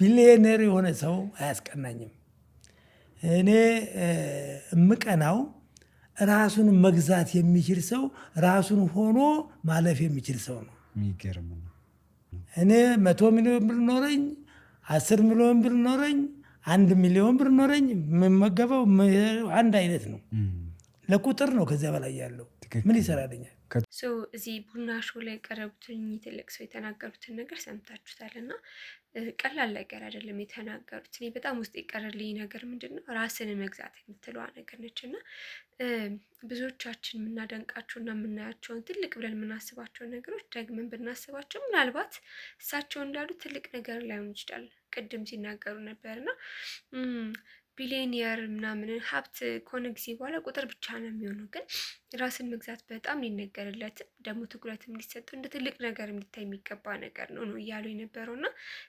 ቢሊየነር የሆነ ሰው አያስቀናኝም። እኔ እምቀናው ራሱን መግዛት የሚችል ሰው፣ ራሱን ሆኖ ማለፍ የሚችል ሰው ነው። የሚገርም ነው። እኔ 100 ሚሊዮን ብር ኖረኝ፣ 10 ሚሊዮን ብር ኖረኝ፣ 1 ሚሊዮን ብር ኖረኝ፣ የምመገበው አንድ አይነት ነው። ለቁጥር ነው። ከዚያ በላይ ያለው ምን ይሰራልኛል? So እዚህ ቡና show ላይ የቀረቡትን እኚህ ትልቅ ሰው የተናገሩትን ነገር ሰምታችሁታል። እና ቀላል ነገር አይደለም የተናገሩት። እኔ በጣም ውስጥ የቀረልኝ ነገር ምንድን ነው? ራስን መግዛት የምትለዋ ነገር ነች። እና ብዙዎቻችን የምናደንቃቸውና የምናያቸውን ትልቅ ብለን የምናስባቸውን ነገሮች ደግመን ብናስባቸው ምናልባት እሳቸው እንዳሉት ትልቅ ነገር ላይሆን ይችላል። ቅድም ሲናገሩ ነበር እና ቢሊዮኒየር ምናምን ሀብት ከሆነ ጊዜ በኋላ ቁጥር ብቻ ነው የሚሆነው። ግን ራስን መግዛት በጣም ሊነገርለት፣ ደግሞ ትኩረትም ሊሰጠው፣ እንደ ትልቅ ነገር ሊታይ የሚገባ ነገር ነው ነው እያሉ የነበረው። እና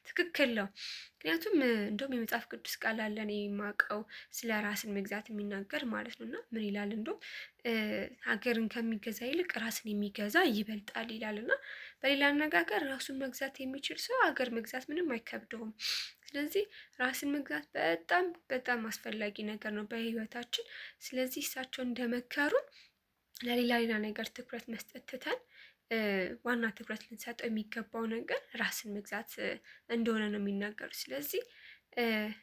ትክክል ነው። ምክንያቱም እንደውም የመጽሐፍ ቅዱስ ቃል አለ እኔ የማውቀው፣ ስለ ራስን መግዛት የሚናገር ማለት ነው። እና ምን ይላል? እንደውም ሀገርን ከሚገዛ ይልቅ ራስን የሚገዛ ይበልጣል ይላል። እና በሌላ አነጋገር ራሱን መግዛት የሚችል ሰው ሀገር መግዛት ምንም አይከብደውም። ስለዚህ ራስን መግዛት በጣም በጣም አስፈላጊ ነገር ነው በህይወታችን። ስለዚህ እሳቸው እንደመከሩን ለሌላ ሌላ ነገር ትኩረት መስጠት ትተን ዋና ትኩረት ልንሰጠው የሚገባው ነገር ራስን መግዛት እንደሆነ ነው የሚናገሩት። ስለዚህ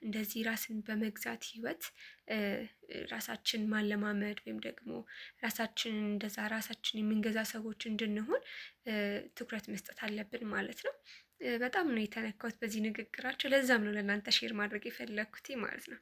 እንደዚህ ራስን በመግዛት ህይወት ራሳችን ማለማመድ ወይም ደግሞ ራሳችንን እንደዛ ራሳችን የምንገዛ ሰዎች እንድንሆን ትኩረት መስጠት አለብን ማለት ነው። በጣም ነው የተነካሁት በዚህ ንግግራቸው። ለዛም ነው ለእናንተ share ማድረግ የፈለግኩት ማለት ነው።